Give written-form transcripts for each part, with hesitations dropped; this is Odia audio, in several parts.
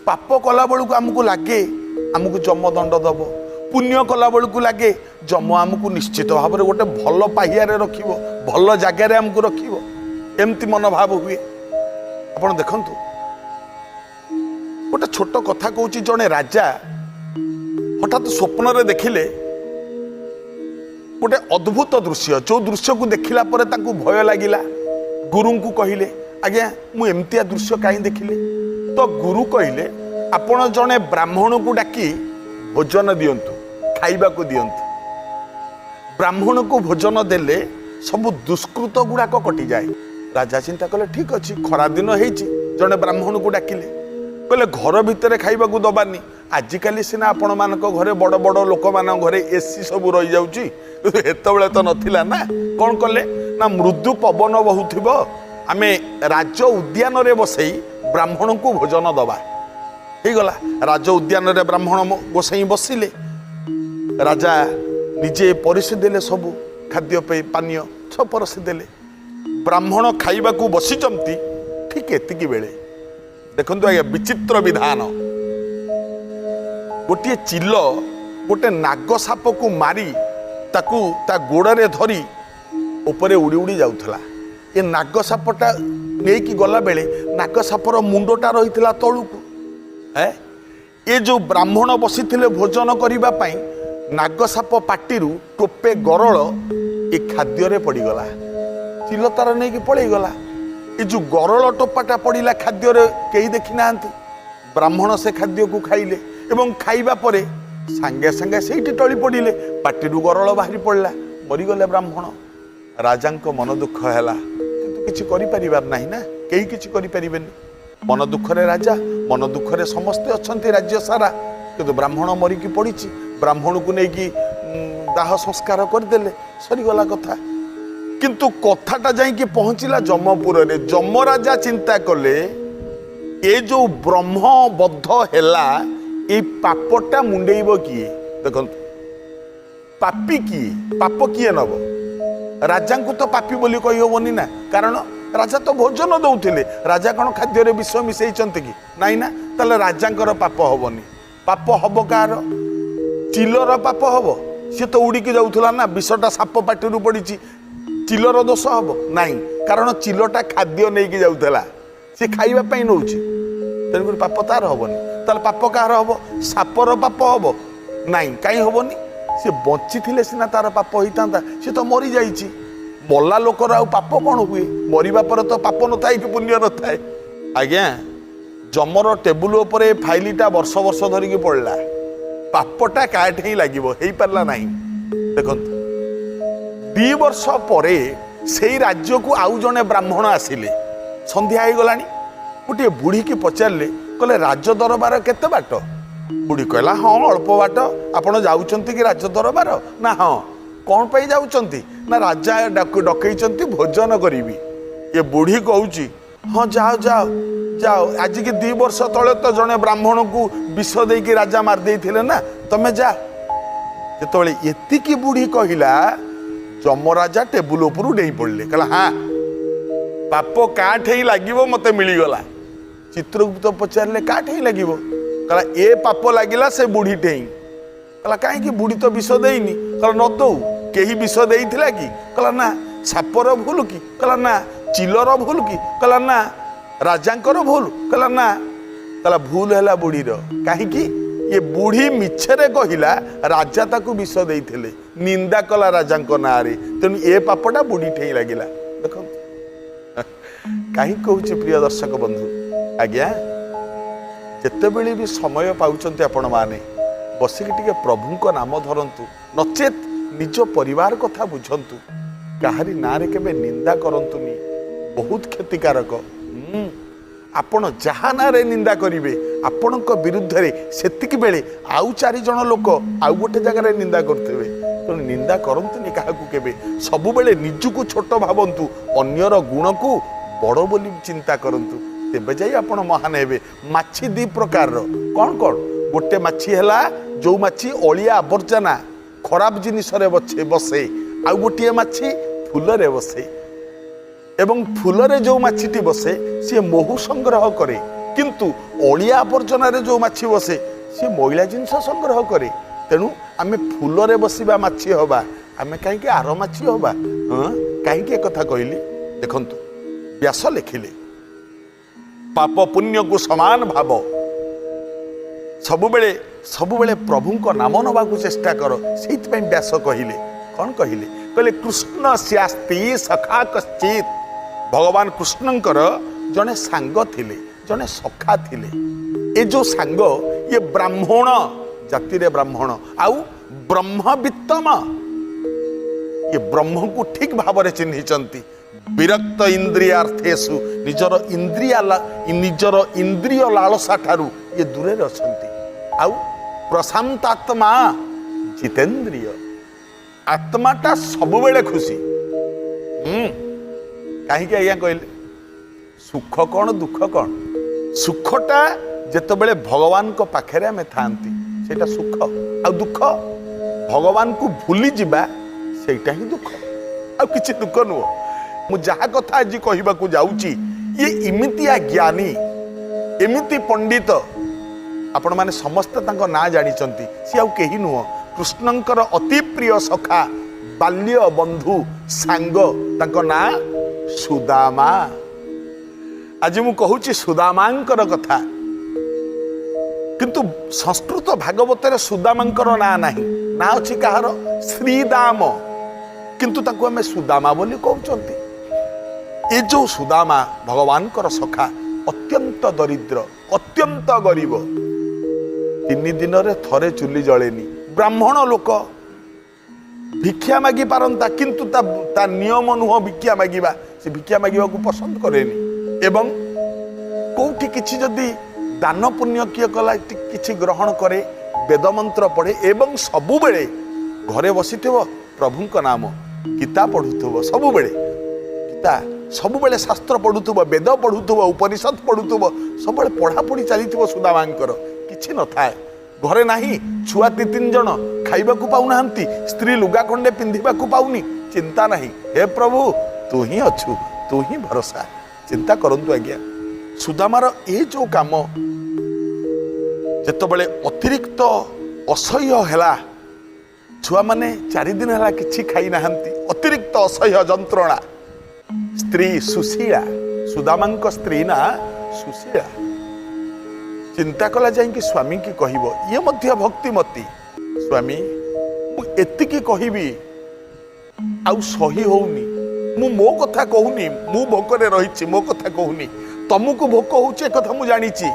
ପାପ କଲା ବେଳକୁ ଆମକୁ ଲାଗେ ଆମକୁ ଯମ ଦଣ୍ଡ ଦବ, ପୁଣ୍ୟ କଲା ବେଳକୁ ଲାଗେ ଯମ ଆମକୁ ନିଶ୍ଚିତ ଭାବରେ ଗୋଟେ ଭଲ ପାହିଆରେ ରଖିବ, ଭଲ ଜାଗାରେ ଆମକୁ ରଖିବ। ଏମିତି ମନୋଭାବ ହୁଏ। ଆପଣ ଦେଖନ୍ତୁ, ଗୋଟେ ଛୋଟ କଥା କହୁଛି। ଜଣେ ରାଜା ହଠାତ୍ ସ୍ୱପ୍ନରେ ଦେଖିଲେ ଗୋଟେ ଅଦ୍ଭୁତ ଦୃଶ୍ୟ, ଯୋଉ ଦୃଶ୍ୟକୁ ଦେଖିଲା ପରେ ତାଙ୍କୁ ଭୟ ଲାଗିଲା। ଗୁରୁଙ୍କୁ କହିଲେ, ଆଜ୍ଞା, ମୁଁ ଏମିତିଆ ଦୃଶ୍ୟ କାହିଁ ଦେଖିଲି? ତ ଗୁରୁ କହିଲେ, ଆପଣ ଜଣେ ବ୍ରାହ୍ମଣକୁ ଡାକି ଭୋଜନ ଦିଅନ୍ତୁ, ଖାଇବାକୁ ଦିଅନ୍ତୁ। ବ୍ରାହ୍ମଣକୁ ଭୋଜନ ଦେଲେ ସବୁ ଦୁଷ୍କୃତ ଗୁଡ଼ାକ କଟିଯାଏ। ରାଜା ଚିନ୍ତା କଲେ, ଠିକ ଅଛି, ଖରା ଦିନ ହେଇଛି। ଜଣେ ବ୍ରାହ୍ମଣକୁ ଡାକିଲେ। କହିଲେ, ଘର ଭିତରେ ଖାଇବାକୁ ଦବାନି। ଆଜିକାଲି ସିନା ଆପଣମାନଙ୍କ ଘରେ, ବଡ଼ ବଡ଼ ଲୋକମାନଙ୍କ ଘରେ ଏସି ସବୁ ରହିଯାଉଛି, କିନ୍ତୁ ସେତେବେଳେ ତ ନଥିଲା ନା। କ'ଣ କଲେ ନା, ମୃଦୁ ପବନ ବହୁଥିବ, ଆମେ ରାଜ ଉଦ୍ୟାନରେ ବସେଇ ବ୍ରାହ୍ମଣଙ୍କୁ ଭୋଜନ ଦବା। ହେଇଗଲା। ରାଜ ଉଦ୍ୟାନରେ ବ୍ରାହ୍ମଣ ଗୋସାଇଁ ବସିଲେ। ରାଜା ନିଜେ ପରସି ଦେଲେ ସବୁ ଖାଦ୍ୟ ପାନୀୟ ସବୁ ପରସି ଦେଲେ। ବ୍ରାହ୍ମଣ ଖାଇବାକୁ ବସିଛନ୍ତି, ଠିକ ଏତିକି ବେଳେ ଦେଖନ୍ତୁ ଆଜ୍ଞା, ବିଚିତ୍ର ବିଧାନ। ଗୋଟିଏ ଚିଲ ଗୋଟେ ନାଗ ସାପକୁ ମାରି ତାକୁ ତା ଗୋଡ଼ରେ ଧରି ଉପରେ ଉଡ଼ି ଉଡ଼ି ଯାଉଥିଲା। ଏ ନାଗ ସାପଟା ନେଇକି ଗଲାବେଳେ ନାଗ ସାପର ମୁଣ୍ଡଟା ରହିଥିଲା ତଳକୁ। ଏ ଯୋଉ ବ୍ରାହ୍ମଣ ବସିଥିଲେ ଭୋଜନ କରିବା ପାଇଁ, ନାଗ ସାପ ପାଟିରୁ ଟୋପେ ଗରଳ ଏ ଖାଦ୍ୟରେ ପଡ଼ିଗଲା। ଚିଲ ତାର ନେଇକି ପଳେଇଗଲା। ଏ ଯୋଉ ଗରଳ ଟୋପାଟା ପଡ଼ିଲା ଖାଦ୍ୟରେ, କେହି ଦେଖି ନାହାନ୍ତି। ବ୍ରାହ୍ମଣ ସେ ଖାଦ୍ୟକୁ ଖାଇଲେ ଏବଂ ଖାଇବା ପରେ ସାଙ୍ଗେ ସାଙ୍ଗେ ସେଇଠି ଟଳି ପଡ଼ିଲେ। ପାଟିରୁ ଗରଳ ବାହାରି ପଡ଼ିଲା, ମରିଗଲେ ବ୍ରାହ୍ମଣ। ରାଜାଙ୍କ ମନ ଦୁଃଖ ହେଲା, କିନ୍ତୁ କିଛି କରିପାରିବାର ନାହିଁ ନା, କେହି କିଛି କରିପାରିବେନି। ମନ ଦୁଃଖରେ ରାଜା, ମନ ଦୁଃଖରେ ସମସ୍ତେ ଅଛନ୍ତି ରାଜ୍ୟ ସାରା। କିନ୍ତୁ ବ୍ରାହ୍ମଣ ମରିକି ପଡ଼ିଛି। ବ୍ରାହ୍ମଣକୁ ନେଇକି ଦାହ ସଂସ୍କାର କରିଦେଲେ, ସରିଗଲା କଥା। କିନ୍ତୁ କଥାଟା ଯାଇକି ପହଞ୍ଚିଲା ଯମପୁରରେ। ଯମରାଜା ଚିନ୍ତା କଲେ, ଏ ଯୋଉ ବ୍ରହ୍ମବଦ୍ଧ ହେଲା, ଏଇ ପାପଟା ମୁଣ୍ଡେଇବ କିଏ? ଦେଖନ୍ତୁ, ପାପି କିଏ, ପାପ କିଏ ନବ? ରାଜାଙ୍କୁ ତ ପାପି ବୋଲି କହିହବନି ନା, କାରଣ ରାଜା ତ ଭୋଜନ ଦଉଥିଲେ। ରାଜା କ'ଣ ଖାଦ୍ୟରେ ବିଷ ମିଶେଇଛନ୍ତି କି? ନାଇଁ ନା। ତାହେଲେ ରାଜାଙ୍କର ପାପ ହବନି। ପାପ ହବ କାହାର? ଚିଲର ପାପ ହବ। ସିଏ ତ ଉଡ଼ିକି ଯାଉଥିଲା ନା, ବିଷଟା ସାପ ପାଟିରୁ ପଡ଼ିଛି। ଚିଲର ଦୋଷ ହବ ନାଇଁ, କାରଣ ଚିଲଟା ଖାଦ୍ୟ ନେଇକି ଯାଉଥିଲା, ସେ ଖାଇବା ପାଇଁ ନଉଛି, ତେଣୁକରି ପାପ ତାର ହବନି। ତାହେଲେ ପାପ କାହାର ହବ? ସାପର ପାପ ହବ ନାଇଁ। କାହିଁ ହବନି? ସେ ବଞ୍ଚିଥିଲେ ସିନା ତାର ପାପ ହେଇଥାନ୍ତା, ସେ ତ ମରିଯାଇଛି। ମଲା ଲୋକର ଆଉ ପାପ କ'ଣ ହୁଏ? ମରିବା ପରେ ତ ପାପ ନଥାଏ କି ପୁଣ୍ୟ ନଥାଏ। ଆଜ୍ଞା, ଯମର ଟେବୁଲ ଉପରେ ଏ ଫାଇଲିଟା ବର୍ଷ ବର୍ଷ ଧରିକି ପଡ଼ିଲା। ପାପଟା କାଠି ହିଁ ଲାଗିବ, ହେଇପାରିଲା ନାହିଁ। ଦେଖନ୍ତୁ, 2 ବର୍ଷ ପରେ ସେଇ ରାଜ୍ୟକୁ ଆଉ ଜଣେ ବ୍ରାହ୍ମଣ ଆସିଲେ। ସନ୍ଧ୍ୟା ହେଇଗଲାଣି। ଗୋଟିଏ ବୁଢ଼ୀକି ପଚାରିଲେ, କହିଲେ, ରାଜ ଦରବାର କେତେ ବାଟ? ବୁଢ଼ୀ କହିଲା, ହଁ, ଅଳ୍ପ ବାଟ। ଆପଣ ଯାଉଛନ୍ତି କି ରାଜ ଦରବାର? ନା, ହଁ। କ'ଣ ପାଇଁ ଯାଉଛନ୍ତି? ନା, ରାଜା ଡକେଇଛନ୍ତି, ଭୋଜନ କରିବି। ଏ ବୁଢ଼ୀ କହୁଛି, ହଁ, ଯାଅ ଯାଅ ଯାଅ। ଆଜିକି 2 ବର୍ଷ ତଳେ ତ ଜଣେ ବ୍ରାହ୍ମଣକୁ ବିଷ ଦେଇକି ରାଜା ମାରି ଦେଇଥିଲେ ନା, ତମେ ଯା। ଯେତେବେଳେ ଏତିକି ବୁଢ଼ୀ କହିଲା, ଯମରାଜା ଟେବୁଲ ଉପରୁ ଡେଇଁ ପଡ଼ିଲେ। କହିଲା, ହଁ, ପାପ କାଠେଇ ଲାଗିବ ମତେ ମିଳିଗଲା। ଚିତ୍ରଗୁପ୍ତ ପଚାରିଲେ, କାଠେଇ ଲାଗିବ? କହିଲା, ଏ ପାପ ଲାଗିଲା ସେ ବୁଢ଼ୀ ଠେଇଁ। କହିଲା, କାହିଁକି? ବୁଢ଼ୀ ତ ବିଷ ଦେଇନି। କହିଲା, ନ ଦଉ, କେହି ବିଷ ଦେଇଥିଲା କି? କହିଲା, ନା। ସାପର ଭୁଲ କି? କହିଲା, ନା। ଚିଲର ଭୁଲ କି? କହିଲା, ନା। ରାଜାଙ୍କର ଭୁଲ? କହିଲା, ନା। କହିଲା, ଭୁଲ ହେଲା ବୁଢ଼ୀର। କାହିଁକି? ଇଏ ବୁଢ଼ୀ ମିଛରେ କହିଲା ରାଜା ତାକୁ ବିଷ ଦେଇଥିଲେ, ନିନ୍ଦା କଲା ରାଜାଙ୍କ ନାଁରେ, ତେଣୁ ଏ ପାପଟା ବୁଢ଼ୀ ଠେଇଁ ଲାଗିଲା। ଦେଖନ୍ତୁ, କାହିଁକି କହୁଛି ପ୍ରିୟ ଦର୍ଶକ ବନ୍ଧୁ, ଆଜ୍ଞା, ଯେତେବେଳେ ବି ସମୟ ପାଉଛନ୍ତି ଆପଣମାନେ ବସିକି ଟିକେ ପ୍ରଭୁଙ୍କ ନାମ ଧରନ୍ତୁ, ନଚେତ୍ ନିଜ ପରିବାର କଥା ବୁଝନ୍ତୁ। କାହାରି ନାଁରେ କେବେ ନିନ୍ଦା କରନ୍ତୁନି, ବହୁତ କ୍ଷତିକାରକ। ଆପଣ ଯାହା ନାଁରେ ନିନ୍ଦା କରିବେ, ଆପଣଙ୍କ ବିରୁଦ୍ଧରେ ସେତିକି ବେଳେ ଆଉ ଚାରିଜଣ ଲୋକ ଆଉ ଗୋଟେ ଜାଗାରେ ନିନ୍ଦା କରୁଥିବେ। ତେଣୁ ନିନ୍ଦା କରନ୍ତୁନି କାହାକୁ କେବେ। ସବୁବେଳେ ନିଜକୁ ଛୋଟ ଭାବନ୍ତୁ, ଅନ୍ୟର ଗୁଣକୁ ବଡ଼ ବୋଲି ଚିନ୍ତା କରନ୍ତୁ, ତେବେ ଯାଇ ଆପଣ ମହାନ ହେବେ। ମାଛି ଦି ପ୍ରକାରର। କ'ଣ କ'ଣ? ଗୋଟେ ମାଛି ହେଲା ଯୋଉ ମାଛି ଅଳିଆ ଆବର୍ଜନା ଖରାପ ଜିନିଷରେ ବସେ। ଆଉ ଗୋଟିଏ ମାଛି ଫୁଲରେ ବସେ ଏବଂ ଫୁଲରେ ଯୋଉ ମାଛିଟି ବସେ, ସିଏ ମହୁ ସଂଗ୍ରହ କରେ। କିନ୍ତୁ ଅଳିଆ ଆବର୍ଜନାରେ ଯେଉଁ ମାଛି ବସେ ସିଏ ମଇଳା ଜିନିଷ ସଂଗ୍ରହ କରେ। ତେଣୁ ଆମେ ଫୁଲରେ ବସିବା ମାଛି ହବା, ଆମେ କାହିଁକି ଆର ମାଛି ହବା? ହଁ, କାହିଁକି ଏକଥା କହିଲି ଦେଖନ୍ତୁ। ବ୍ୟାସ ଲେଖିଲେ, ପାପ ପୁଣ୍ୟକୁ ସମାନ ଭାବ, ସବୁବେଳେ ସବୁବେଳେ ପ୍ରଭୁଙ୍କ ନାମ ନେବାକୁ ଚେଷ୍ଟା କର। ସେଇଥିପାଇଁ ବ୍ୟାସ କହିଲେ, କ'ଣ କହିଲେ? କହିଲେ କୃଷ୍ଣ ସ୍ୟାସ୍ତି ସଖା କଶ୍ଚିତ। ଭଗବାନ କୃଷ୍ଣଙ୍କର ଜଣେ ସାଙ୍ଗ ଥିଲେ, ଜଣେ ସଖା ଥିଲେ। ଏ ଯୋଉ ସାଙ୍ଗ, ଇଏ ବ୍ରାହ୍ମଣ ଜାତିରେ ବ୍ରାହ୍ମଣ ଆଉ ବ୍ରହ୍ମବିତ୍ତମ। ଇଏ ବ୍ରହ୍ମକୁ ଠିକ ଭାବରେ ଚିହ୍ନିଛନ୍ତି। ବିରକ୍ତ ଇନ୍ଦ୍ରିୟାର୍ଥେଷୁ, ନିଜର ଇନ୍ଦ୍ରିୟ ଲାଳସା ଠାରୁ ଇଏ ଦୂରରେ ଅଛନ୍ତି। ଆଉ ପ୍ରଶାନ୍ତାତ୍ମା ଜିତେନ୍ଦ୍ରିୟ, ଆତ୍ମାଟା ସବୁବେଳେ ଖୁସି। କାହିଁକି ଆଜ୍ଞା କହିଲେ? ସୁଖ କ'ଣ, ଦୁଃଖ କ'ଣ? ସୁଖଟା ଯେତେବେଳେ ଭଗବାନଙ୍କ ପାଖରେ ଆମେ ଥାନ୍ତି, ସେଇଟା ସୁଖ। ଆଉ ଦୁଃଖ, ଭଗବାନଙ୍କୁ ଭୁଲିଯିବା, ସେଇଟା ହିଁ ଦୁଃଖ, ଆଉ କିଛି ଦୁଃଖ ନୁହଁ। ମୁଁ ଯାହା କଥା ଆଜି କହିବାକୁ ଯାଉଛି, ଇଏ ଏମିତିଆ ଜ୍ଞାନୀ, ଏମିତି ପଣ୍ଡିତ, ଆପଣମାନେ ସମସ୍ତେ ତାଙ୍କ ନାଁ ଜାଣିଛନ୍ତି। ସିଏ ଆଉ କେହି ନୁହଁ, କୃଷ୍ଣଙ୍କର ଅତି ପ୍ରିୟ ସଖା, ବାଲ୍ୟ ବନ୍ଧୁ, ସାଙ୍ଗ, ତାଙ୍କ ନାଁ ସୁଦାମା। ଆଜି ମୁଁ କହୁଛି ସୁଦାମାଙ୍କର କଥା। କିନ୍ତୁ ସଂସ୍କୃତ ଭାଗବତରେ ସୁଦାମାଙ୍କର ନାଁ ନାହିଁ। ନାଁ ଅଛି କାହାର? ଶ୍ରୀଦାମ। କିନ୍ତୁ ତାକୁ ଆମେ ସୁଦାମା ବୋଲି କହୁଛନ୍ତି। ଏ ଯୋଉ ସୁଦାମା ଭଗବାନଙ୍କର ସଖା, ଅତ୍ୟନ୍ତ ଦରିଦ୍ର, ଅତ୍ୟନ୍ତ ଗରିବ। 3 ଦିନରେ ଥରେ ଚୁଲି ଜଳେନି। ବ୍ରାହ୍ମଣ ଲୋକ, ଭିକ୍ଷା ମାଗି ପାରନ୍ତା, କିନ୍ତୁ ତା ନିୟମ ନୁହଁ ଭିକ୍ଷା ମାଗିବା। ସେ ଭିକ୍ଷା ମାଗିବାକୁ ପସନ୍ଦ କରେନି। ଏବଂ କୋଉଠି କିଛି ଯଦି ଦାନ ପୁଣ୍ୟ କିଏ କଲା, କିଛି ଗ୍ରହଣ କରେ, ବେଦମନ୍ତ୍ର ପଢ଼େ ଏବଂ ସବୁବେଳେ ଘରେ ବସିଥିବ, ପ୍ରଭୁଙ୍କ ନାମ ଗୀତା ପଢ଼ୁଥିବ। ସବୁବେଳେ ଗୀତା, ସବୁବେଳେ ଶାସ୍ତ୍ର ପଢ଼ୁଥିବ, ବେଦ ପଢ଼ୁଥିବ, ଉପନିଷଦ ପଢ଼ୁଥିବ, ସବୁବେଳେ ପଢ଼ାପଢ଼ି ଚାଲିଥିବ ସୁଦାମାଙ୍କର। କିଛି ନଥାଏ ଘରେ, ନାହିଁ। ଛୁଆ ଦି ତିନି ଜଣ ଖାଇବାକୁ ପାଉନାହାନ୍ତି, ସ୍ତ୍ରୀ ଲୁଗା ଖଣ୍ଡେ ପିନ୍ଧିବାକୁ ପାଉନି, ଚିନ୍ତା ନାହିଁ। ହେ ପ୍ରଭୁ, ତୁ ହିଁ ଅଛୁ, ତୁ ହିଁ ଭରସା। ଚିନ୍ତା କରନ୍ତୁ ଆଜ୍ଞା, ସୁଦାମାର ଏ ଯୋଉ କାମ ଯେତେବେଳେ ଅତିରିକ୍ତ ଅସହ୍ୟ ହେଲା, ଛୁଆମାନେ 4 ଦିନ ହେଲା କିଛି ଖାଇନାହାନ୍ତି, ଅତିରିକ୍ତ ଅସହ୍ୟ ଯନ୍ତ୍ରଣା। ସ୍ତ୍ରୀ ସୁଶୀଳା, ସୁଦାମାଙ୍କ ସ୍ତ୍ରୀ ନା ସୁଶୀଳା, ଚିନ୍ତା କଲା ଯାଇକି ସ୍ୱାମୀକି କହିବ। ଇଏ ମଧ୍ୟ ଭକ୍ତିମତୀ। ସ୍ୱାମୀ, ମୁଁ ଏତିକି କହିବି, ଆଉ ସହି ହଉନି। ମୁଁ ମୋ କଥା କହୁନି, ମୁଁ ଭୋକରେ ରହିଛି, ମୋ କଥା କହୁନି। ତମକୁ ଭୋକ ହଉଛି, ଏ କଥା ମୁଁ ଜାଣିଛି,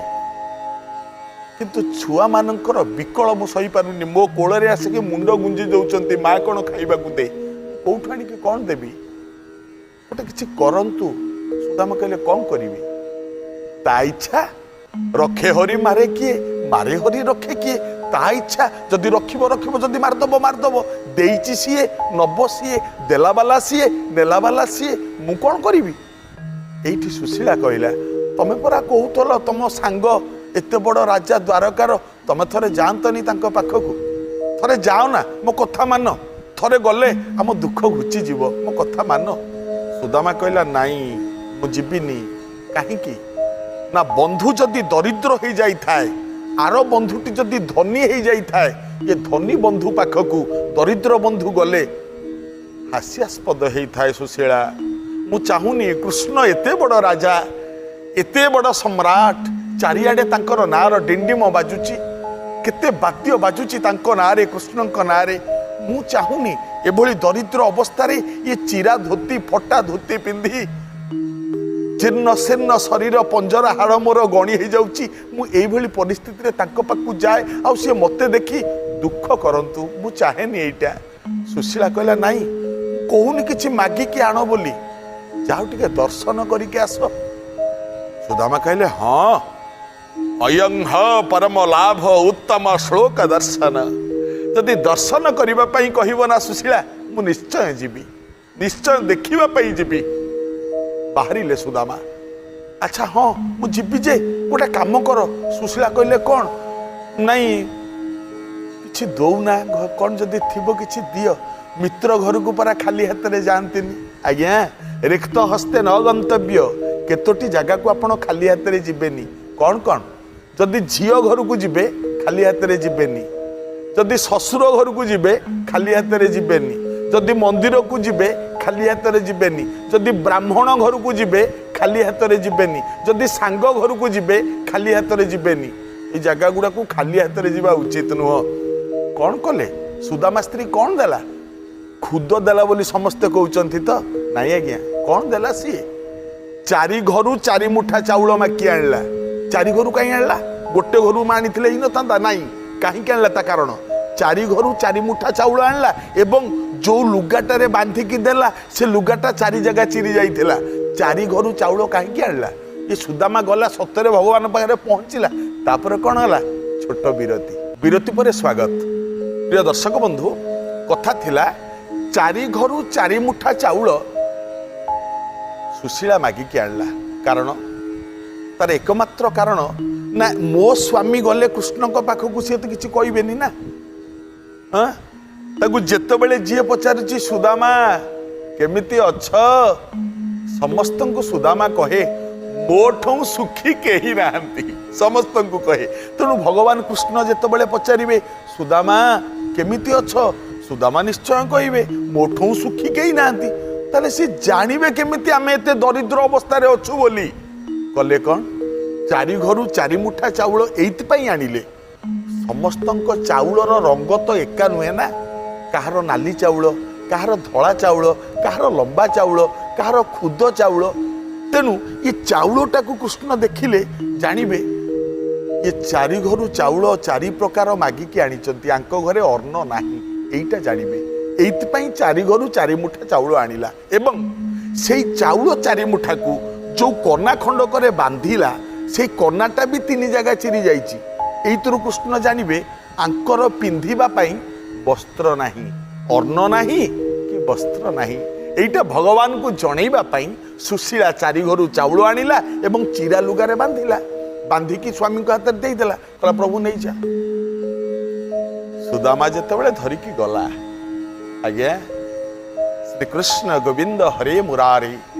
କିନ୍ତୁ ଛୁଆମାନଙ୍କର ବିକଳ ମୁଁ ସହିପାରୁନି। ମୋ କୋଳରେ ଆସିକି ମୁଣ୍ଡ ଗୁଞ୍ଜି ଦଉଛନ୍ତି, ମା କ'ଣ ଖାଇବାକୁ ଦେ। କୋଉଠୁ ଆଣିକି କ'ଣ ଦେବି? ଗୋଟେ କିଛି କରନ୍ତୁ। ସୁଦାମା କହିଲେ, କ'ଣ କରିବି? ତା ଇଚ୍ଛା, ରଖେ ହରି ମାରେ କିଏ, ମାରେ ହରି ରଖେ କିଏ। ତା ଇଚ୍ଛା, ଯଦି ରଖିବ ରଖିବ, ଯଦି ମାରିଦବ ମାରିଦବ। ଦେଇଛି ସିଏ, ନବ ସିଏ, ଦେଲା ବାଲା ସିଏ, ନେଲା ବାଲା ସିଏ, ମୁଁ କ'ଣ କରିବି? ଏଇଠି ସୁଶୀଳା କହିଲା, ତମେ ପରା କହୁଥିଲ ତମ ସାଙ୍ଗ ଏତେ ବଡ଼ ରାଜା ଦ୍ୱାରକାର, ତମେ ଥରେ ଯାଆନ୍ତନି ତାଙ୍କ ପାଖକୁ? ଥରେ ଯାଅ ନା, ମୋ କଥା ମାନ। ଥରେ ଗଲେ ଆମ ଦୁଃଖ ଘୁଚିଯିବ, ମୋ କଥା ମାନ। ସୁଦାମା କହିଲା, ନାଇଁ, ମୁଁ ଯିବିନି। କାହିଁକି ନା ବନ୍ଧୁ ଯଦି ଦରିଦ୍ର ହେଇଯାଇଥାଏ, ଆର ବନ୍ଧୁଟି ଯଦି ଧନୀ ହେଇଯାଇଥାଏ, ଏ ଧନୀ ବନ୍ଧୁ ପାଖକୁ ଦରିଦ୍ର ବନ୍ଧୁ ଗଲେ ହାସ୍ୟାସ୍ପଦ ହେଇଥାଏ। ସୁଶୀଳା, ମୁଁ ଚାହୁଁନି। କୃଷ୍ଣ ଏତେ ବଡ଼ ରାଜା, ଏତେ ବଡ଼ ସମ୍ରାଟ, ଚାରିଆଡ଼େ ତାଙ୍କର ନାଁର ଡିଣ୍ଡିମ ବାଜୁଛି, କେତେ ବାଦ୍ୟ ବାଜୁଛି ତାଙ୍କ ନାଁରେ, କୃଷ୍ଣଙ୍କ ନାଁରେ। ମୁଁ ଚାହୁଁନି ଏଭଳି ଦରିଦ୍ର ଅବସ୍ଥାରେ ଇଏ ଚିରା ଧୋତି, ଫଟା ଧୋତି ପିନ୍ଧି, ଜୀର୍ଣ୍ଣ ଶୀର୍ଣ୍ଣ ଶରୀର, ପଞ୍ଜରା ହାଡ଼ ମୋର ଗଣି ହେଇଯାଉଛି, ମୁଁ ଏଇଭଳି ପରିସ୍ଥିତିରେ ତାଙ୍କ ପାଖକୁ ଯାଏ ଆଉ ସିଏ ମୋତେ ଦେଖି ଦୁଃଖ କରନ୍ତୁ। ମୁଁ ଚାହେଁନି ଏଇଟା। ସୁଶୀଳା କହିଲା, ନାଇଁ, କହୁନି କିଛି ମାଗିକି ଆଣ ବୋଲି, ଯାଉ ଟିକେ ଦର୍ଶନ କରିକି ଆସ। ସୁଦାମା କହିଲେ, ହଁ, ଅୟଂ ହ ପରମ ଲାଭ ଉତ୍ତମ ଶ୍ଳୋକ ଦର୍ଶନ। ଯଦି ଦର୍ଶନ କରିବା ପାଇଁ କହିବ ନା ସୁଶୀଳା, ମୁଁ ନିଶ୍ଚୟ ଯିବି, ନିଶ୍ଚୟ ଦେଖିବା ପାଇଁ ଯିବି। ବାହାରିଲେ ସୁଦାମା। ଆଚ୍ଛା ହଁ, ମୁଁ ଯିବି ଯେ, ଗୋଟେ କାମ କର। ସୁଶୀଳା କହିଲେ, କ'ଣ? ନାଇଁ, କିଛି ଦଉନା, କ'ଣ ଯଦି ଥିବ କିଛି ଦିଅ। ମିତ୍ର ଘରକୁ ପରା ଖାଲି ହାତରେ ଯାଆନ୍ତିନି ଆଜ୍ଞା। ରିକ୍ତ ହସ୍ତେ ନ ଗନ୍ତବ୍ୟ। କେତୋଟି ଜାଗାକୁ ଆପଣ ଖାଲି ହାତରେ ଯିବେନି। କ'ଣ କ'ଣ? ଯଦି ଝିଅ ଘରକୁ ଯିବେ ଖାଲି ହାତରେ ଯିବେନି, ଯଦି ଶ୍ୱଶୁର ଘରକୁ ଯିବେ ଖାଲି ହାତରେ ଯିବେନି, ଯଦି ମନ୍ଦିରକୁ ଯିବେ ଖାଲି ହାତରେ ଯିବେନି, ଯଦି ବ୍ରାହ୍ମଣ ଘରକୁ ଯିବେ ଖାଲି ହାତରେ ଯିବେନି, ଯଦି ସାଙ୍ଗ ଘରକୁ ଯିବେ ଖାଲି ହାତରେ ଯିବେନି। ଏଇ ଜାଗା ଗୁଡ଼ାକୁ ଖାଲି ହାତରେ ଯିବା ଉଚିତ ନୁହଁ। କ'ଣ କଲେ ସୁଦାମା ସ୍ତ୍ରୀ? କ'ଣ ଦେଲା? ଖୁଦ ଦେଲା ବୋଲି ସମସ୍ତେ କହୁଛନ୍ତି ତ? ନାଇଁ ଆଜ୍ଞା, କ'ଣ ଦେଲା ସିଏ? ଚାରି ଘରୁ ଚାରି ମୁଠା ଚାଉଳ ମାକି ଆଣିଲା। ଚାରି ଘରୁ କାହିଁ ଆଣିଲା? ଗୋଟେ ଘରୁ ମା ଆଣିଥିଲେ ହେଇନଥାନ୍ତା? ନାଇଁ, କାହିଁକି ଆଣିଲା? ତା କାରଣ ଚାରି ଘରୁ ଚାରି ମୁଠା ଚାଉଳ ଆଣିଲା ଏବଂ ଯୋଉ ଲୁଗାଟାରେ ବାନ୍ଧିକି ଦେଲା ସେ ଲୁଗାଟା ଚାରି ଜାଗା ଚିରି ଯାଇଥିଲା। ଚାରି ଘରୁ ଚାଉଳ କାହିଁକି ଆଣିଲା? ଏ ସୁଦାମା ଗଲା, ସତରେ ଭଗବାନ ପାଖରେ ପହଞ୍ଚିଲା। ତାପରେ କ'ଣ ହେଲା? ଛୋଟ ବିରତି, ବିରତି ପରେ ସ୍ୱାଗତ। ପ୍ରିୟ ଦର୍ଶକ ବନ୍ଧୁ, କଥା ଥିଲା ଚାରି ଘରୁ ଚାରି ମୁଠା ଚାଉଳ ସୁଶୀଳା ମାଗିକି ଆଣିଲା। କାରଣ ତାର ଏକମାତ୍ର କାରଣ ନା, ମୋ ସ୍ୱାମୀ ଗଲେ କୃଷ୍ଣଙ୍କ ପାଖକୁ ସିଏ ତ କିଛି କହିବେନି ନା। ହଁ, ତାକୁ ଯେତେବେଳେ ଯିଏ ପଚାରୁଛି, ସୁଦାମା କେମିତି ଅଛ, ସମସ୍ତଙ୍କୁ ସୁଦାମା କହେ ମୋଠୁଁ ସୁଖୀ କେହି ନାହାନ୍ତି, ସମସ୍ତଙ୍କୁ କହେ। ତେଣୁ ଭଗବାନ କୃଷ୍ଣ ଯେତେବେଳେ ପଚାରିବେ ସୁଦାମା କେମିତି ଅଛ, ସୁଦାମା ନିଶ୍ଚୟ କହିବେ ମୋଠୁଁ ସୁଖୀ କେହି ନାହାନ୍ତି। ତାହେଲେ ସେ ଜାଣିବେ କେମିତି ଆମେ ଏତେ ଦରିଦ୍ର ଅବସ୍ଥାରେ ଅଛୁ ବୋଲି? କଲେ କ'ଣ? ଚାରି ଘରୁ ଚାରି ମୁଠା ଚାଉଳ ଏଇଥିପାଇଁ ଆଣିଲେ, ସମସ୍ତଙ୍କ ଚାଉଳର ରଙ୍ଗ ତ ଏକା ନୁହେଁ ନା। କାହାର ନାଲି ଚାଉଳ, କାହାର ଧଳା ଚାଉଳ, କାହାର ଲମ୍ବା ଚାଉଳ, କାହାର ଖୁଦ ଚାଉଳ। ତେଣୁ ଏ ଚାଉଳଟାକୁ କୃଷ୍ଣ ଦେଖିଲେ ଜାଣିବେ ଏ ଚାରି ଘରୁ ଚାଉଳ ଚାରି ପ୍ରକାର ମାଗିକି ଆଣିଛନ୍ତି, ଆଙ୍କ ଘରେ ଅନ୍ନ ନାହିଁ, ଏଇଟା ଜାଣିବେ। ଏଇଥିପାଇଁ ଚାରି ଘରୁ ଚାରି ମୁଠା ଚାଉଳ ଆଣିଲା ଏବଂ ସେଇ ଚାଉଳ ଚାରି ମୁଠାକୁ ଯୋଉ କନା ଖଣ୍ଡକରେ ବାନ୍ଧିଲା, ସେଇ କନାଟା ବି ତିନି ଜାଗା ଚିରି ଯାଇଛି। ଏଇଥିରୁ କୃଷ୍ଣ ଜାଣିବେ ଆଙ୍କର ପିନ୍ଧିବା ପାଇଁ ବସ୍ତ୍ର ନାହିଁ, ଅନ୍ନ ନାହିଁ କି ବସ୍ତ୍ର ନାହିଁ। ଏଇଟା ଭଗବାନଙ୍କୁ ଜଣେଇବା ପାଇଁ ସୁଶୀଳା ଚାରି ଘରୁ ଚାଉଳ ଆଣିଲା ଏବଂ ଚିରା ଲୁଗାରେ ବାନ୍ଧିଲା, ବାନ୍ଧିକି ସ୍ୱାମୀଙ୍କ ହାତରେ ଦେଇଦେଲା, କହିଲା ପ୍ରଭୁ ନେଇଯା। ସୁଦାମା ଯେତେବେଳେ ଧରିକି ଗଲା, ଆଜ୍ଞା, ଶ୍ରୀକୃଷ୍ଣ ଗୋବିନ୍ଦ ହରେ ମୁରାରୀ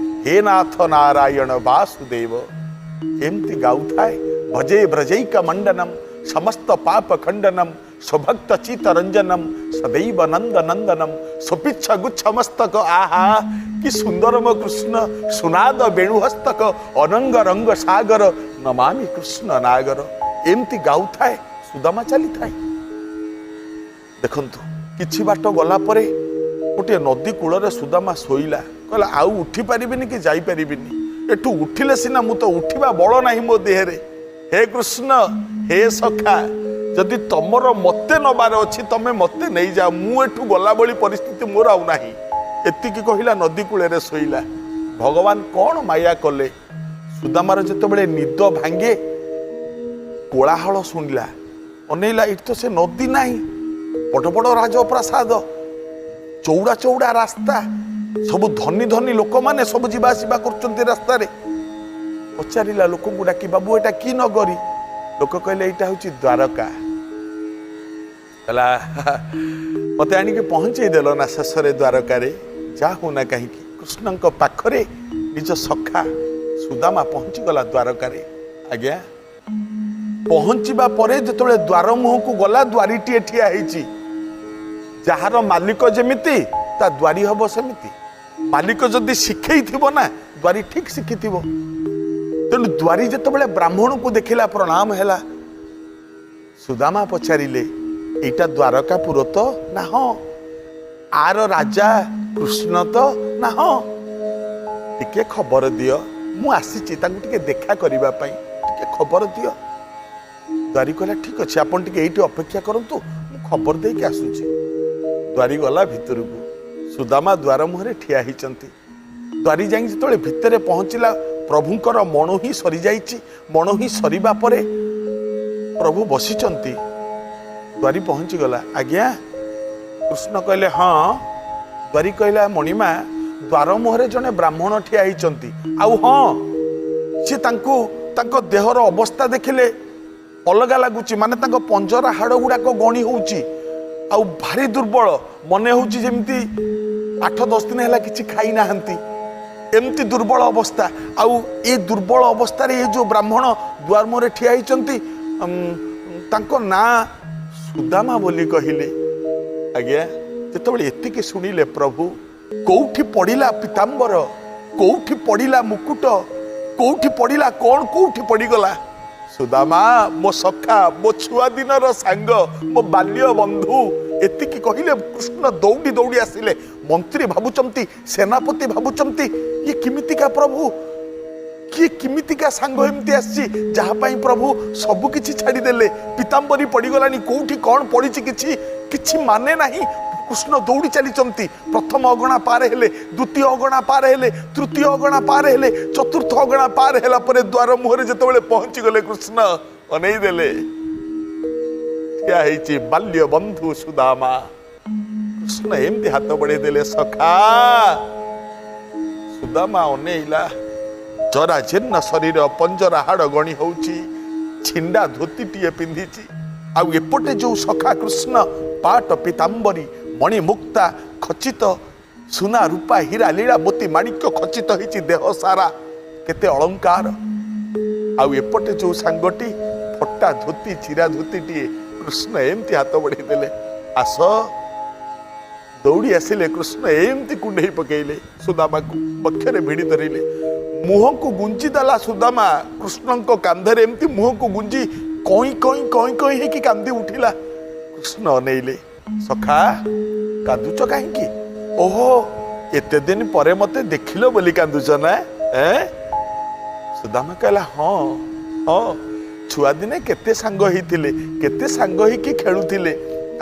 ହେ ନାଥ ନାରାୟଣ ବାସୁଦେବ ଏମିତି ଗାଉଥାଏ। ଭଜେ ବ୍ରଜୈକ ମଣ୍ଡନମ ସମସ୍ତ ପାପ ଖଣ୍ଡନମ ସ୍ୱଭକ୍ତ ଚିତ୍ତରଞ୍ଜନମ ସଦୈବ ନନ୍ଦ ନନ୍ଦନମ ସ୍ୱପିଚ୍ଛ ଗୁଚ୍ଛ ମସ୍ତକ। ଆହା କି ସୁନ୍ଦର ମୋ କୃଷ୍ଣ, ସୁନାଦ ବେଣୁହସ୍ତକ ଅନଙ୍ଗ ରଙ୍ଗ ସାଗର ନମାମି କୃଷ୍ଣ ନାଗର। ଏମିତି ଗାଉଥାଏ, ସୁଦାମା ଚାଲିଥାଏ। ଦେଖନ୍ତୁ, କିଛି ବାଟ ଗଲା ପରେ ଗୋଟିଏ ନଦୀ କୂଳରେ ସୁଦାମା ଶୋଇଲା। କହିଲା ଆଉ ଉଠି ପାରିବିନି କି ଯାଇପାରିବିନି, ଏଠୁ ଉଠିଲେ ସିନା, ମୁଁ ତ ଉଠିବା ବଳ ନାହିଁ ମୋ ଦେହରେ। ହେ କୃଷ୍ଣ, ହେ ସଖା, ଯଦି ତମର ମତେ ନବାର ଅଛି ତମେ ମତେ ନେଇଯାଅ, ମୁଁ ଏଠୁ ଗଲା ଭଳି ପରିସ୍ଥିତି ମୋର ଆଉ ନାହିଁ। ଏତିକି କହିଲା, ନଦୀ କୂଳରେ ଶୋଇଲା। ଭଗବାନ କ'ଣ ମାୟା କଲେ, ସୁଦାମାର ଯେତେବେଳେ ନିଦ ଭାଙ୍ଗେ କୋଳାହଳ ଶୁଣିଲା, ଅନେଇଲା, ଏଠି ତ ସେ ନଦୀ ନାହିଁ, ବଡ଼ ବଡ଼ ରାଜପ୍ରାସାଦ, ଚଉଡ଼ା ଚଉଡ଼ା ରାସ୍ତା, ସବୁ ଧନୀ ଧନୀ ଲୋକମାନେ ସବୁ ଯିବା ଆସିବା କରୁଛନ୍ତି ରାସ୍ତାରେ। ପଚାରିଲା ଲୋକଙ୍କୁ ଡାକି, ବାବୁ ଏଇଟା କି ନଗରୀ? ଲୋକ କହିଲେ ଏଇଟା ହଉଛି ଦ୍ୱାରକା। କହିଲା ମତେ ଆଣିକି ପହଞ୍ଚେଇ ଦେଲ ନା ଶେଷରେ ଦ୍ୱାରକାରେ। ଯା ହଉ ନା କାହିଁକି କୃଷ୍ଣଙ୍କ ପାଖରେ ନିଜ ସଖା ସୁଦାମା ପହଞ୍ଚିଗଲା ଦ୍ୱାରକାରେ। ଆଜ୍ଞା, ପହଞ୍ଚିବା ପରେ ଯେତେବେଳେ ଦ୍ୱାର ମୁହଁକୁ ଗଲା, ଦ୍ୱାରୀଟିଏ ଠିଆ ହେଇଛି। ଯାହାର ମାଲିକ ଯେମିତି ତା ଦ୍ୱାରୀ ହବ ସେମିତି। ମାଲିକ ଯଦି ଶିଖେଇଥିବ ନା, ଦ୍ୱାରୀ ଠିକ ଶିଖିଥିବ। ତେଣୁ ଦ୍ୱାରୀ ଯେତେବେଳେ ବ୍ରାହ୍ମଣକୁ ଦେଖିଲା, ପ୍ରଣାମ ହେଲା। ସୁଦାମା ପଚାରିଲେ, ଏଇଟା ଦ୍ୱାରକାପୁର ତ? ନା ହଁ। ଆର ରାଜା କୃଷ୍ଣ ତ? ନା ହଁ। ଟିକେ ଖବର ଦିଅ, ମୁଁ ଆସିଛି ତାଙ୍କୁ ଟିକେ ଦେଖା କରିବା ପାଇଁ, ଟିକେ ଖବର ଦିଅ। ଦ୍ୱାରୀ କହିଲା ଠିକ ଅଛି, ଆପଣ ଟିକେ ଏଇଠି ଅପେକ୍ଷା କରନ୍ତୁ, ମୁଁ ଖବର ଦେଇକି ଆସୁଛି। ଦ୍ୱାରୀ ଗଲା ଭିତରକୁ, ସୁଦାମା ଦ୍ୱାର ମୁହଁରେ ଠିଆ ହେଇଛନ୍ତି। ଦ୍ୱାରୀ ଯାଇକି ଯେତେବେଳେ ଭିତରେ ପହଞ୍ଚିଲା, ପ୍ରଭୁଙ୍କର ମଣୋହି ସରିଯାଇଛି। ମଣୋହି ସରିବା ପରେ ପ୍ରଭୁ ବସିଛନ୍ତି। ଦ୍ୱାରୀ ପହଞ୍ଚିଗଲା। ଆଜ୍ଞା, କୃଷ୍ଣ କହିଲେ ହଁ। ଦ୍ୱାରୀ କହିଲା ମଣିମା, ଦ୍ୱାର ମୁହଁରେ ଜଣେ ବ୍ରାହ୍ମଣ ଠିଆ ହେଇଛନ୍ତି, ଆଉ ହଁ ସିଏ ତାଙ୍କୁ ତାଙ୍କ ଦେହର ଅବସ୍ଥା ଦେଖିଲେ ଅଲଗା ଲାଗୁଛି, ମାନେ ତାଙ୍କ ପଞ୍ଜରା ହାଡ଼ ଗୁଡ଼ାକ ଗଣି ହଉଛି ଆଉ ଭାରି ଦୁର୍ବଳ, ମନେ ହଉଛି ଯେମିତି 8-10 ଦିନ ହେଲା କିଛି ଖାଇନାହାନ୍ତି। ଏମିତି ଦୁର୍ବଳ ଅବସ୍ଥା। ଆଉ ଏ ଦୁର୍ବଳ ଅବସ୍ଥାରେ ଏ ଯେଉଁ ବ୍ରାହ୍ମଣ ଦୁଆର ମୁହଁରେ ଠିଆ ହେଇଛନ୍ତି, ତାଙ୍କ ନାଁ ସୁଦାମା ବୋଲି କହିଲେ। ଆଜ୍ଞା, ଯେତେବେଳେ ଏତିକି ଶୁଣିଲେ ପ୍ରଭୁ, କୋଉଠି ପଡ଼ିଲା ପୀତାମ୍ବର, କୋଉଠି ପଡ଼ିଲା ମୁକୁଟ, କୋଉଠି ପଡ଼ିଲା କଣ, କୋଉଠି ପଡ଼ିଗଲା? ସୁଦାମା ମୋ ସଖା, ମୋ ଛୁଆ ଦିନର ସାଙ୍ଗ, ମୋ ବାଲ୍ୟ ବନ୍ଧୁ। ଏତିକି କହିଲେ, କୃଷ୍ଣ ଦୌଡ଼ି ଦୌଡ଼ି ଆସିଲେ। ମନ୍ତ୍ରୀ ଭାବୁଛନ୍ତି, ସେନାପତି ଭାବୁଛନ୍ତି, ଇଏ କେମିତିକା ପ୍ରଭୁ, କିଏ କେମିତିକା ସାଙ୍ଗ ଏମିତି ଆସିଛି ଯାହା ପାଇଁ ପ୍ରଭୁ ସବୁ କିଛି ଛାଡ଼ିଦେଲେ। ପୀତାମ୍ବରୀ ପଡ଼ିଗଲାଣି, କୋଉଠି କ'ଣ ପଡ଼ିଛି କିଛି କିଛି ମାନେ ନାହିଁ। କୃଷ୍ଣ ଦୌଡ଼ି ଚାଲିଛନ୍ତି। ପ୍ରଥମ ଅଗଣା ପାର ହେଲେ, ଦ୍ୱିତୀୟ ଅଗଣା ପାର ହେଲେ, ତୃତୀୟ ଅଗଣା ପାର ହେଲେ, ଚତୁର୍ଥ ଅଗଣା ପାର ହେଲା ପରେ ଦ୍ୱାର ମୁହଁରେ ଯେତେବେଳେ ପହଞ୍ଚିଗଲେ, କୃଷ୍ଣ ଅନେଇ ଦେଲେ, ଠିଆ ହେଇଛି ବାଲ୍ୟ ବନ୍ଧୁ ସୁଦାମା। କୃଷ୍ଣ ଏମିତି ହାତ ବଢେଇ ଦେଲେ, ସଖା। ସୁଦାମା ଅନେଇଲା, ଜରାଜୀର୍ଣ୍ଣ ଶରୀର, ପଞ୍ଜରା ହାଡ଼ ଗଣି ହଉଛି, ଛିଣ୍ଡା ଧୋତିଟିଏ ପିନ୍ଧିଛି। ଆଉ ଏପଟେ ଯୋଉ ସଖା କୃଷ୍ଣ, ପାଟ ପୀତାମ୍ବରୀ, ମଣିମୁକ୍ତା ଖଚିତ, ସୁନା ରୂପା ହୀରା ଲୀଳା ମୋତି ମାଣିକ୍ୟ ଖଚିତ ହେଇଛି ଦେହ ସାରା, କେତେ ଅଳଙ୍କାର। ଆଉ ଏପଟେ ଯୋଉ ସାଙ୍ଗଟି, ଫଟା ଧୋତି, ଚିରା ଧୋତିଟିଏ। କୃଷ୍ଣ ଏମିତି ହାତ ବଢେଇ ଦେଲେ, ଆସ। ଦୌଡ଼ି ଆସିଲେ କୃଷ୍ଣ, ଏମିତି କୁଣ୍ଢେଇ ପକେଇଲେ ସୁଦାମାକୁ, ବକ୍ଷରେ ଭିଡ଼ି ଧରିଲେ। ମୁହଁକୁ ଗୁଞ୍ଜି ଦେଲା ସୁଦାମା କୃଷ୍ଣଙ୍କ କାନ୍ଧରେ, ଏମିତି ମୁହଁକୁ ଗୁଞ୍ଜି କଇଁ କଇଁ କଇଁ କଇଁ ହେଇକି କାନ୍ଦି ଉଠିଲା। କୃଷ୍ଣ ଅନେଇଲେ, ସଖା, କାନ୍ଦୁଛ କାହିଁକି? ଓହୋ, ଏତେ ଦିନ ପରେ ମତେ ଦେଖିଲ ବୋଲି କାନ୍ଦୁଛ ନା? ଏଁ? ସୁଦାମା କହିଲା, ହଁ ହଁ, ଛୁଆଦିନେ କେତେ ସାଙ୍ଗ ହେଇଥିଲେ, କେତେ ସାଙ୍ଗ ହେଇକି ଖେଳୁଥିଲେ।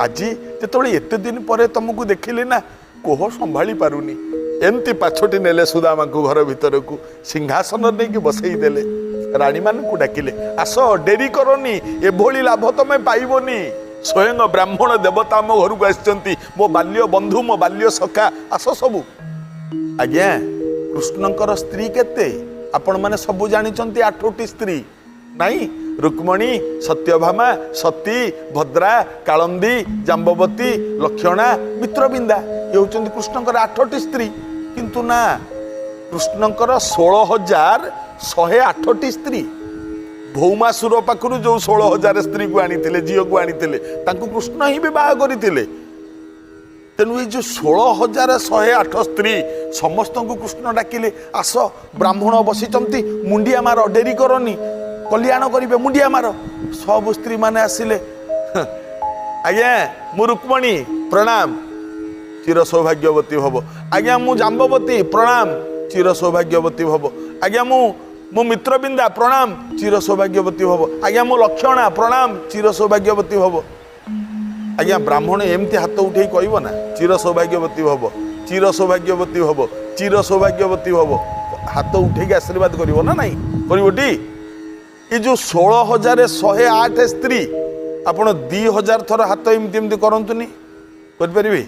ଆଜି ଯେତେବେଳେ ଏତେ ଦିନ ପରେ ତମକୁ ଦେଖିଲି ନା, କୋହ ସମ୍ଭାଳି ପାରୁନି। ଏମିତି ପାଛୋଟି ନେଲେ ସୁଦାମାଙ୍କୁ ଘର ଭିତରକୁ, ସିଂହାସନ ନେଇକି ବସେଇ ଦେଲେ। ରାଣୀମାନଙ୍କୁ ଡାକିଲେ, ଆସ, ଡେରି କରନି, ଏଭଳି ଲାଭ ତମେ ପାଇବନି। ସ୍ୱୟଂ ବ୍ରାହ୍ମଣ ଦେବତା ଆମ ଘରକୁ ଆସିଛନ୍ତି, ମୋ ବାଲ୍ୟ ବନ୍ଧୁ, ମୋ ବାଲ୍ୟ ସଖା, ଆସ ସବୁ। ଆଜ୍ଞା, କୃଷ୍ଣଙ୍କର ସ୍ତ୍ରୀ କେତେ ଆପଣମାନେ ସବୁ ଜାଣିଛନ୍ତି। ଆଠଟି ସ୍ତ୍ରୀ ନାଇଁ? ରୁକ୍ମଣୀ, ସତ୍ୟଭାମା, ସତୀ, ଭଦ୍ରା, କାଳନ୍ଦୀ, ଜାମ୍ବବତୀ, ଲକ୍ଷ୍ମଣା, ମିତ୍ରବିନ୍ଦା। ଇଏ ହେଉଛନ୍ତି କୃଷ୍ଣଙ୍କର ଆଠଟି ସ୍ତ୍ରୀ। କିନ୍ତୁ ନା, କୃଷ୍ଣଙ୍କର 16,108ଟି ସ୍ତ୍ରୀ। ଭୌମାସୁର ପାଖରୁ ଯୋଉ 16,000 ସ୍ତ୍ରୀକୁ ଆଣିଥିଲେ, ଝିଅକୁ ଆଣିଥିଲେ, ତାଙ୍କୁ କୃଷ୍ଣ ହିଁ ବିବାହ କରିଥିଲେ। ତେଣୁ ଏଇ ଯୋଉ 16,108 ସ୍ତ୍ରୀ, ସମସ୍ତଙ୍କୁ କୃଷ୍ଣ ଡାକିଲେ, ଆସ, ବ୍ରାହ୍ମଣ ବସିଛନ୍ତି, ମୁଣ୍ଡିଆ ମାର, ଡେରି କରନି, କଲ୍ୟାଣ କରିବେ, ମୁଣ୍ଡିଆ ମାର। ସବୁ ସ୍ତ୍ରୀମାନେ ଆସିଲେ। ଆଜ୍ଞା, ମୁଁ ରୁକ୍ମଣୀ, ପ୍ରଣାମ, ଚିର ସୌଭାଗ୍ୟବତୀ ଭବ। ଆଜ୍ଞା, ମୁଁ ଜାମ୍ବବତୀ, ପ୍ରଣାମ, ଚିର ସୌଭାଗ୍ୟବତୀ ଭବ। ଆଜ୍ଞା, ମୁଁ ମିତ୍ରବିନ୍ଦା, ପ୍ରଣାମ, ଚିର ସୌଭାଗ୍ୟବତୀ ଭବ। ଆଜ୍ଞା, ମୁଁ ଲକ୍ଷ୍ମଣା, ପ୍ରଣାମ, ଚିର ସୌଭାଗ୍ୟବତୀ ଭବ। ଆଜ୍ଞା, ବ୍ରାହ୍ମଣ ଏମିତି ହାତ ଉଠେଇ କହିବ ନା, ଚିର ସୌଭାଗ୍ୟବତୀ ଭବ, ଚିର ସୌଭାଗ୍ୟବତୀ ଭବ, ଚିର ସୌଭାଗ୍ୟବତୀ ଭବ? ହାତ ଉଠେଇକି ଆଶୀର୍ବାଦ କରିବ ନା ନାଇଁ? କରିବଟି? ଏ ଯୋଉ 16,108 ସ୍ତ୍ରୀ, ଆପଣ 2000 ଥର ହାତ ଏମିତି ଏମିତି କରନ୍ତୁନି, କରିପାରିବେ?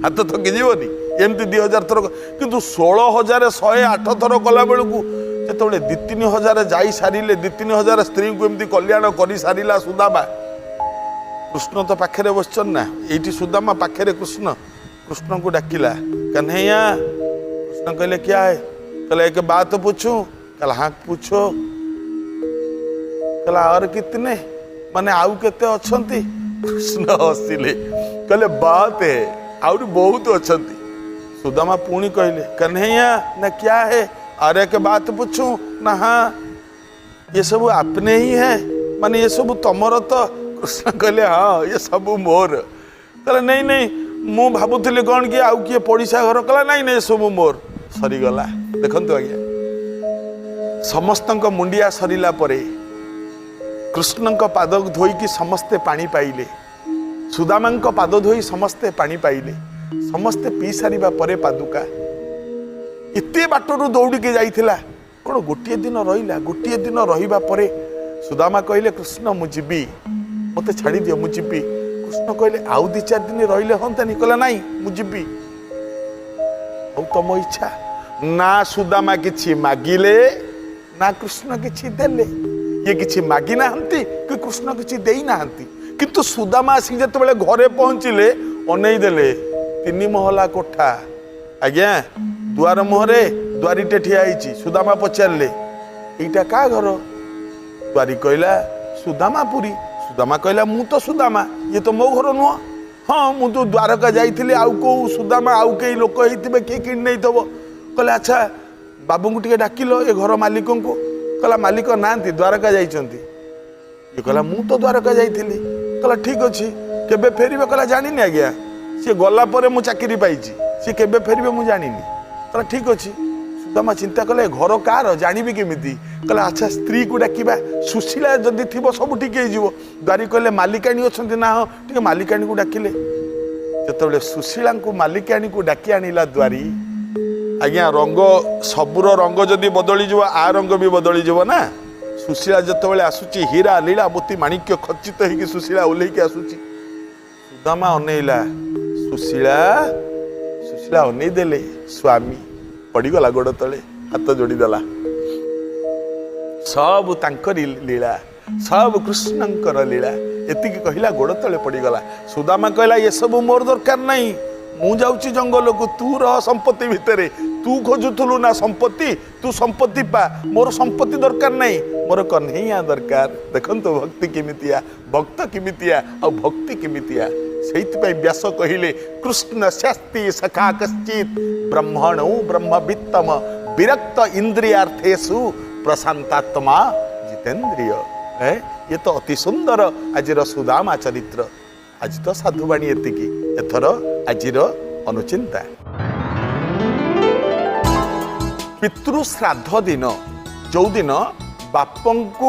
ହାତ ଥକି ଯିବନି ଏମିତି 2000 ଥର? କିନ୍ତୁ 16,108 ଥର କଲା ବେଳକୁ ଯେତେବେଳେ 2-3 ହଜାର ଯାଇ ସାରିଲେ, 2-3 ହଜାର ସ୍ତ୍ରୀଙ୍କୁ ଏମିତି କଲ୍ୟାଣ କରିସାରିଲା ସୁଦାମା, କୃଷ୍ଣ ତ ପାଖରେ ବସିଛନ୍ତି ନା। ଏଇଠି ସୁଦାମା, ପାଖରେ କୃଷ୍ଣ। କୃଷ୍ଣଙ୍କୁ ଡାକିଲା, କହ୍ନେୟା। କୃଷ୍ଣ କହିଲେ, क्या है? କହିଲା, एक बात पूछूं? କହିଲା, हाँ, पूछो। କହିଲା, और कितने? ମାନେ ଆଉ କେତେ ଅଛନ୍ତି? କୃଷ୍ଣ ହସିଲେ, କହିଲେ, बहुत है, ଆହୁରି ବହୁତ ଅଛନ୍ତି। ସୁଦାମା ପୁଣି କହିଲେ, କହ୍ନେୟା, ନା क्या है? और एक बात पूछूं? ନା हाँ। ये सब अपने ही है? ମାନେ ଏ ସବୁ ତମର ତ? କୃଷ୍ଣ କହିଲେ, ହଁ, ଏ ସବୁ ମୋର। କହିଲେ, ନାଇଁ ନାଇଁ, ମୁଁ ଭାବୁଥିଲି କ'ଣ କି ଆଉ କିଏ ପଡ଼ିଶା ଘର। କହିଲା, ନାଇଁ ନାଇଁ, ଏସବୁ ମୋର। ସରିଗଲା। ଦେଖନ୍ତୁ ଆଜ୍ଞା, ସମସ୍ତଙ୍କ ମୁଣ୍ଡିଆ ସରିଲା ପରେ କୃଷ୍ଣଙ୍କ ପାଦ ଧୋଇକି ସମସ୍ତେ ପାଣି ପାଇଲେ। ସୁଦାମାଙ୍କ ପାଦ ଧୋଇ ସମସ୍ତେ ପାଣି ପାଇଲେ। ସମସ୍ତେ ପିଇ ସାରିବା ପରେ ପାଦୁକା, ଏତେ ବାଟରୁ ଦୌଡ଼ିକି ଯାଇଥିଲା, କ'ଣ ଗୋଟିଏ ଦିନ ରହିଲା? ଗୋଟିଏ ଦିନ ରହିବା ପରେ ସୁଦାମା କହିଲେ, କୃଷ୍ଣ, ମୁଁ ଯିବି, ମୋତେ ଛାଡ଼ିଦିଅ, ମୁଁ ଯିବି। କୃଷ୍ଣ କହିଲେ, ଆଉ 2-4 ଦିନ ରହିଲେ ହନ୍ତାନି? କହିଲା, ନାଇଁ, ମୁଁ ଯିବି। ଆଉ ତମ ଇଚ୍ଛା। ନା ସୁଦାମା କିଛି ମାଗିଲେ, ନା କୃଷ୍ଣ କିଛି ଦେଲେ। ଇଏ କିଛି ମାଗି ନାହାନ୍ତି କି କୃଷ୍ଣ କିଛି ଦେଇନାହାନ୍ତି। କିନ୍ତୁ ସୁଦାମା ଆସିକି ଯେତେବେଳେ ଘରେ ପହଞ୍ଚିଲେ, ଅନେଇ ଦେଲେ, ତିନି ମହଲା କୋଠା ଆଜ୍ଞା, ଦୁଆର ମୁହଁରେ ଦ୍ୱାରୀଟେ ଠିଆ ହେଇଛି। ସୁଦାମା ପଚାରିଲେ, ଏଇଟା କାହା ଘର? ଦ୍ୱାରୀ କହିଲା, ସୁଦାମାପୁରୀ। ସୁଦାମା କହିଲା, ମୁଁ ତ ସୁଦାମା, ଇଏ ତ ମୋ ଘର ନୁହଁ। ହଁ, ମୁଁ ତ ଦ୍ୱାରକା ଯାଇଥିଲି, ଆଉ କେଉଁ ସୁଦାମା, ଆଉ କେହି ଲୋକ ହେଇଥିବେ, କିଏ କିଣି ନେଇଥିବ। କହିଲେ, ଆଚ୍ଛା ବାବୁଙ୍କୁ ଟିକେ ଡାକିଲ, ଏ ଘର ମାଲିକଙ୍କୁ। କହିଲା, ମାଲିକ ନାହାନ୍ତି, ଦ୍ୱାରକା ଯାଇଛନ୍ତି। ଇଏ କହିଲା, ମୁଁ ତ ଦ୍ୱାରକା ଯାଇଥିଲି। କହିଲା, ଠିକ ଅଛି, କେବେ ଫେରିବେ? କହିଲା, ଜାଣିନି ଆଜ୍ଞା, ସିଏ ଗଲା ପରେ ମୁଁ ଚାକିରି ପାଇଛି, ସିଏ କେବେ ଫେରିବେ ମୁଁ ଜାଣିନି। କହିଲା, ଠିକ ଅଛି। ସୁଦାମା ଚିନ୍ତା କଲେ, ଏ ଘର କାହାର ଜାଣିବି କେମିତି? କହିଲା, ଆଚ୍ଛା ସ୍ତ୍ରୀକୁ ଡାକିବା, ସୁଶୀଳା ଯଦି ଥିବ ସବୁ ଠିକ ହେଇଯିବ। ଦ୍ୱାରୀ କହିଲେ, ମାଲିକାଣୀ ଅଛନ୍ତି ନା? ହଁ, ଟିକେ ମାଲିକାଣୀକୁ ଡାକିଲେ। ଯେତେବେଳେ ସୁଶୀଳାଙ୍କୁ, ମାଲିକାଣୀକୁ ଡାକି ଆଣିଲା ଦ୍ୱାରୀ, ଆଜ୍ଞା ରଙ୍ଗ ସବୁର ରଙ୍ଗ ଯଦି ବଦଳିଯିବ, ଆ ରଙ୍ଗ ବି ବଦଳିଯିବ ନା। ସୁଶୀଳା ଯେତେବେଳେ ଆସୁଛି, ହୀରା ଲୀଳା ମୋତି ମାଣିକ୍ୟ ଖଚିତ ହେଇକି ସୁଶୀଳା ଓହ୍ଲେଇକି ଆସୁଛି। ସୁଦାମା ଅନେଇଲା, ସୁଶୀଳା। ସୁଶୀଳା ଅନେଇ ଦେଲେ, ସ୍ୱାମୀ ପଡ଼ିଗଲା ଗୋଡ଼ ତଳେ, ହାତ ଯୋଡ଼ିଦେଲା। ସବୁ ତାଙ୍କରି ଲୀଳା, ସବୁ କୃଷ୍ଣଙ୍କର ଲୀଳା। ଏତିକି କହିଲା, ଗୋଡ଼ ତଳେ ପଡ଼ିଗଲା। ସୁଦାମା କହିଲା, ଏସବୁ ମୋର ଦରକାର ନାହିଁ, ମୁଁ ଯାଉଛି ଜଙ୍ଗଲକୁ, ତୁ ରହ ସମ୍ପତ୍ତି ଭିତରେ। ତୁ ଖୋଜୁଥିଲୁ ନା ସମ୍ପତ୍ତି, ତୁ ସମ୍ପତ୍ତି ପା, ମୋର ସମ୍ପତ୍ତି ଦରକାର ନାହିଁ, ମୋର କହ୍ନେଇଆ ଦରକାର। ଦେଖନ୍ତୁ ଭକ୍ତି କେମିତିଆ, ଭକ୍ତ କେମିତିଆ, ଆଉ ଭକ୍ତି କେମିତିଆ। ସେଇଥିପାଇଁ ବ୍ୟାସ କହିଲେ, କୃଷ୍ଣ ଶାସ୍ତି ସଖା କଶ୍ଚିତ ବ୍ରହ୍ମଣୌ ବ୍ରହ୍ମବିତ୍ତମ ବିରକ୍ତ ଇନ୍ଦ୍ରିୟାର୍ଥେଷୁ ପ୍ରଶାନ୍ତାତ୍ମା ଜିତେନ୍ଦ୍ରିୟ। ଇଏ ତ ଅତି ସୁନ୍ଦର ଆଜିର ସୁଦାମା ଚରିତ୍ର। ଆଜି ତ ସାଧୁବାଣୀ ଏତିକି। ଏଥର ଆଜିର ଅନୁଚିନ୍ତା। ପିତୃ ଶ୍ରାଦ୍ଧ ଦିନ, ଯୋଉଦିନ ବାପଙ୍କୁ